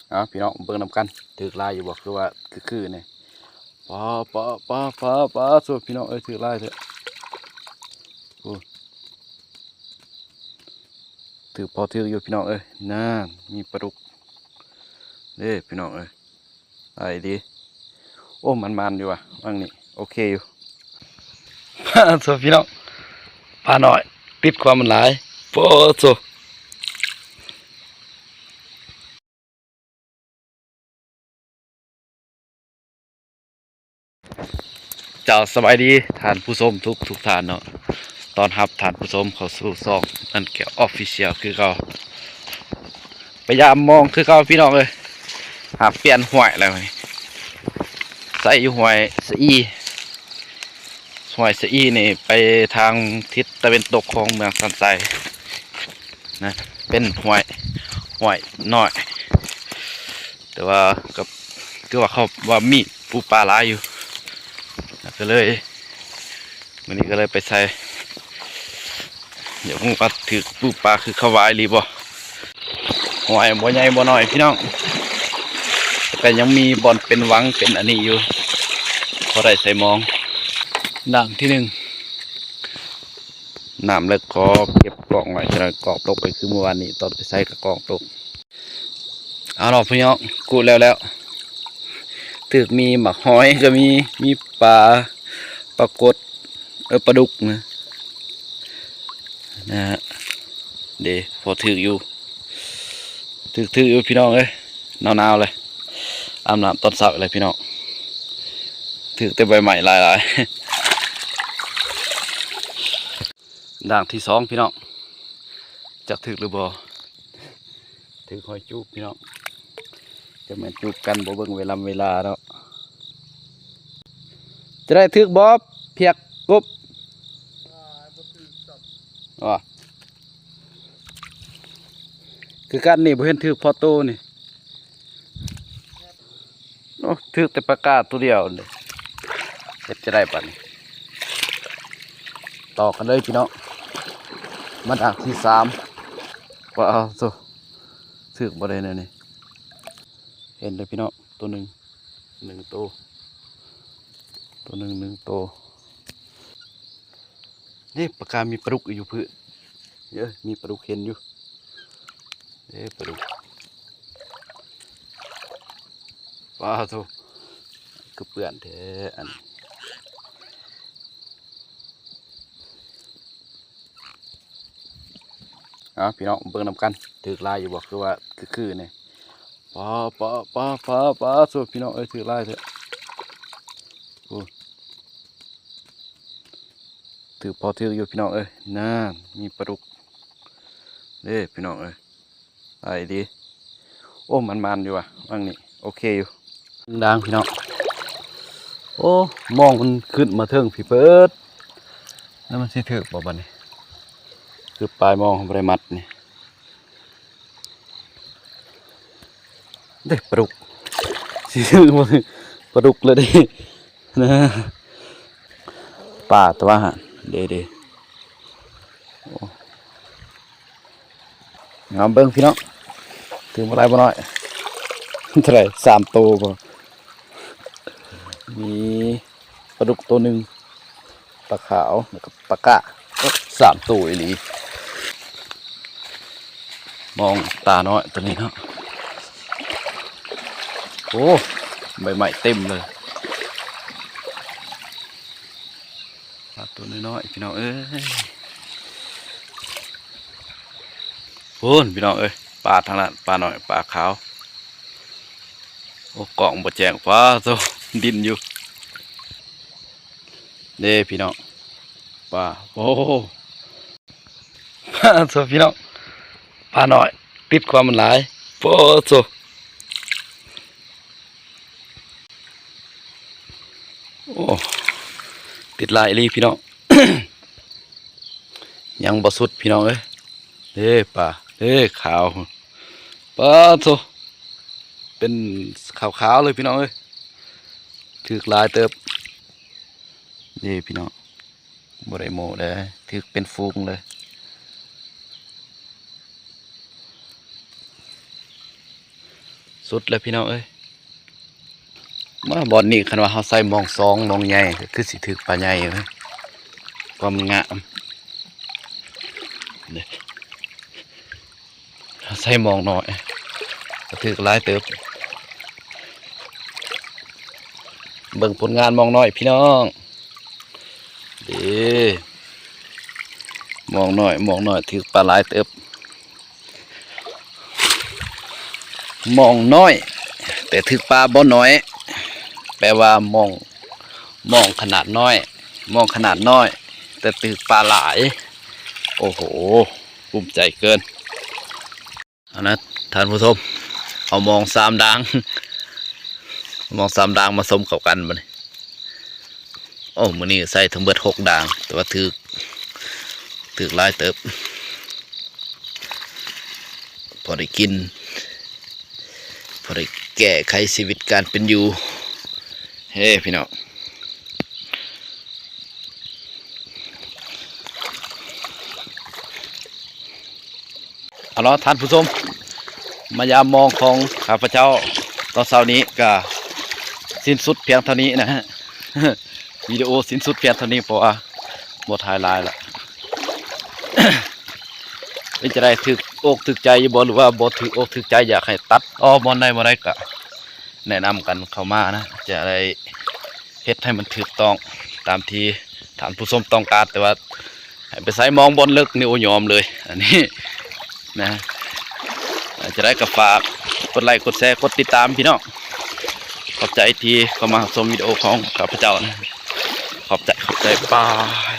ເອົາ ພີ່ນ້ອງເບິ່ງນຳກັນ ຖືກຫຼາຍຢູ່ບໍ່? ຄືວ່າຄືໆນີ້ ປາ ປາ ປາ ປາ ປາ ໂທ້ ພີ່ນ້ອງເອີຍ ຖືກຫຼາຍແທ້. ໂອ້ ຖືກ ພໍຖືກຢູ່ພີ່ນ້ອງເອີຍ. ນັ້ນ ມີປາດຸກເດ້ພີ່ນ້ອງເອີຍ. ໄດ້ດີ. ໂອ້ ມັນໆຢູ່ວ່າ ຫວ່າງນີ້ ໂອເຄຢູ່. ໂທ້ ພີ່ນ້ອງ ປານ້ອຍ ຕິດຄວາມມັນຫຼາຍ. ໂອ້ໂທ້. ເຈົ້າ ສະບາຍດີທ່ານຜູ້ຊົມທຸກໆທ່ານເນາະ. ຕ້ອນຮັບທ່ານຜູ້ຊົມເຂົ້າສູ່ຊ່ອງ ອັນແກ້ວ Official ຄືເກົ່າ. ໄປຢາມມອງຄືເກົ່າພີ່ນ້ອງເອີຍ. ຫາກປ່ຽນຫ້ວຍແລ້ວນີ້ ໃສ່ຢູ່ຫ້ວຍສະອີ. ຫ້ວຍສະອີນີ້ໄປທາງທິດຕາເວັນຕົກຂອງເມືອງສັນໄຊນະ ເປັນຫ້ວຍ ຫ້ວຍນ້ອຍ ແຕ່ວ່າກໍຄືວ່າເຂົາວ່າມີປູປາຫຼາຍຢູ່ ກໍເລີຍ ມື້ນີ້ກໍເລີຍໄປໃສ່ ຢາກຮູ້ວ່າຖືກປູປາຄືເຂົາວ່າອີ່ຫຼີບໍ່. ຫ້ວຍບໍ່ໃຫຍ່ບໍ່ນ້ອຍພີ່ນ້ອງ ແຕ່ກໍຍັງມີບ່ອນເປັນວັງເປັນອັນນີ້ຢູ່ ພໍໄດ້ໃສ່ມອງ. ດ່າງທີໜຶ່ງ ນ້ຳເລິກ ຂໍເກັບກ້ອງໄວ້ ຈະໄດ້ກ້ອງຕົກໄປຄືມື້ວານນີ້ ຕອນໄປໃສ່ກໍກ້ອງຕົກ. ເອົາເນາະພີ່ນ້ອງ ກຸແລ້ວແລ້ວ ຖືກ ມີໝາກຫອຍກໍມີ ມີປາ ປາກົດ ເອີ ປາດຸກນະ ນະ ເດ້ ພໍຖືກຢູ່ ຖືກ ຖືກຢູ່ພີ່ນ້ອງເອີຍ. ໜາວໆເລີຍ ອາບນ້ຳຕອນເຊົ້າເລີຍພີ່ນ້ອງ ຖືກແຕ່ໃບໄມ້ຫຼາຍໆ. ດ່າງທີສອງພີ່ນ້ອງ ຈັກຖືກຫຼືບໍ່? ຖືກຫອຍຈູບພີ່ນ້ອງ ຈະແມ່ນຈູບກັນ ບໍ່ເບິ່ງເວລາເວລາເນາະ. ຈະໄດ້ຖືກບໍ່ ພຽກກົບ? ຄືກັນນີ້ ບໍ່ເຫັນຖືກພໍໂຕນີ້. ໂອ້ ຖືກແຕ່ປາກາໂຕດຽວນີ້ ເຮັດຈະໄດ້ບາດນີ້. ຕໍ່ກັນເລີຍພີ່ນ້ອງ ມາດ່າງທີສາມ. ວ້າວໂທ້ ຖືກບໍ່ໄດ້ແນວນີ້. ເຫັນເດີພີ່ນ້ອງ ໂຕໜຶ່ງ ໜຶ່ງໂຕ ໂຕໜຶ່ງ ໜຶ່ງໂຕ. ນີ້ ປາກາມີປາດຸກຢູ່ພື້ນ ເອີ ມີປາດຸກເຫັນຢູ່ ເອີ ປາດຸກ. ປາໂທ້ ຄືເປື້ອນແທ້ອັນ. ເອົາ ພີ່ນ້ອງເບິ່ງນຳກັນ ຖືກຫຼາຍຢູ່ບໍ່? ຄືວ່າຄືໆນີ້ ປາ ປາ ປາ ປາ ປາ ໂທ້ ພີ່ນ້ອງເອີຍ ຖືກຫຼາຍແທ້. ໂອ້ ຖືກ ພໍຖືກຢູ່ພີ່ນ້ອງເອີຍ. ນັ້ນ ມີປາດຸກເດ້ພີ່ນ້ອງເອີຍ ໄດ້ດີ. ໂອ້ ມັນໆຢູ່ວ່າ ຫວ່າງນີ້ ໂອເຄຢູ່. ດ່າງພີ່ນ້ອງ ໂອ້ ມອງມັນຂຶ້ນມາເທິງພີ້ເປີດ ແລ້ວມັນຊິຖືກບໍ່ບາດນີ້? ຄືປາຍມອງບໍ່ໄດ້ມັດນີ້. ເດ້ ປາດຸກ ຊິຖືກບໍ່ຖືກ ປາດຸກເລີຍເດ້ ປາຕົວຫັ້ນ ເດ້ໆ. ໂອ້ ງາມເບິ່ງພີ່ນ້ອງ ຖືກມາຫຼາຍບໍ່ນ້ອຍ ເທົ່າໃດ ສາມໂຕບໍ່? ມີປາດຸກໂຕໜຶ່ງ ປາຂາວ ແລ້ວກໍປາກ້າ ໂອ້ ສາມໂຕອີ່ຫຼີ. ມອງຕານ້ອຍຕົວນີ້ເນາະ ໂອ້ ໃບໄມ້ເຕັມເລີຍ. ປາຕົວນ້ອຍໆ ພີ່ນ້ອງເອີຍ ພຸ້ນ ພີ່ນ້ອງເອີຍ ປາທາງນັ້ນ ປານ້ອຍ ປາຂາວ. ໂອ້ ກ້ອງບໍ່ແຈ້ງ ປາໂທ້ ດິນຢູ່ເດ້ພີ່ນ້ອງ ປາ ໂອ້ ປາໂທ້ ພີ່ນ້ອງ ປານ້ອຍ ຕິດຄວາມມັນຫຼາຍ ປາໂທ້. ໂອ້ ຕິດຫຼາຍອີ່ຫຼີພີ່ນ້ອງ ຍັງບໍ່ສຸດພີ່ນ້ອງເອີຍ. ເດ້ປາ ເດ້ຂາວ ປາໂທ້ ເປັນຂາວໆເລີຍພີ່ນ້ອງເອີຍ ຖືກຫຼາຍເຕີບ. ເດ້ພີ່ນ້ອງ ບໍ່ໄດ້ໂມ້ເດ້ ຖືກເປັນຝູງເລີຍ. ສຸດແລ້ວພີ່ນ້ອງເອີຍ. ມາບ່ອນນີ້ ຄັນວ່າເຮົາໃສ່ມອງສອງມອງໃຫຍ່ ກໍຄືຊິຖືກປາໃຫຍ່ເວີ້ຍ. ຄວາມງາມເດ້. ເຮົາໃສ່ມອງນ້ອຍ ກໍຖືກຫຼາຍເຕີບ. ເບິ່ງຜົນງານມອງນ້ອຍພີ່ນ້ອງ. ເດ້ ມອງນ້ອຍ ມອງນ້ອຍຖືກປາຫຼາຍເຕີບ. ມອງນ້ອຍ ແຕ່ຖືກປາບໍ່ໜ້ອຍ ແປວ່າມອງ ມອງຂະໜາດນ້ອຍ ມອງຂະໜາດນ້ອຍ ແຕ່ຖືກປາຫຼາຍ. ໂອ້ໂຫ ພູມໃຈເກີນ. ເອົານະທ່ານຜູ້ຊົມ ເອົາມອງສາມດ່າງ ມອງສາມດ່າງມາສົມເຂົ້າກັນບັດນີ້. ໂອ້ ມື້ນີ້ໃສ່ທັງເບິດຫົກດ່າງ ແຕ່ວ່າຖືກ ຖືກຫຼາຍເຕີບ ພໍໄດ້ກິນ ພໍໄດ້ແກ້ໄຂຊີວິດການເປັນຢູ່ເດ້ພີ່ນ້ອງ. ເອົາລະທ່ານຜູ້ຊົມ ມາຢາມມອງຂອງຂ້າພະເຈົ້າຕອນເຊົ້ານີ້ກະສິ້ນສຸດພຽງເທົ່ານີ້ນະ. ວິດີໂອສິ້ນສຸດພຽງເທົ່ານີ້ ເພາະວ່າບໍ່ຖ່າຍຫຼາຍລະ. ເປັນຈັ່ງໃດ ຖືກອົກຖືກໃຈຢູ່ບໍ່ ຫຼືວ່າບໍ່ຖືກອົກຖືກໃຈ ຢາກໃຫ້ຕັດອອກບ່ອນໃດບ່ອນໃດ ກະແນະນຳກັນເຂົ້າມານະ ຈະໄດ້ ເຮັດໃຫ້ມັນຖືກຕ້ອງຕາມທີ່ທ່ານຜູ້ຊົມຕ້ອງການ ແຕ່ວ່າໃຫ້ໄປໃສ່ມອງບ່ອນເລິກນີ້ ໂອ້ ຍອມເລີຍອັນນີ້ນະ. ຈະໄດ້ກໍຝາກກົດໄລ ກົດແຊ ກົດຕິດຕາມພີ່ນ້ອງ. ຂອບໃຈທີ່ເຂົ້າມາຮັບຊົມວິດີໂອຂອງຂ້າພະເຈົ້ານະ. ຂອບໃຈ ຂອບໃຈ ບາຍ.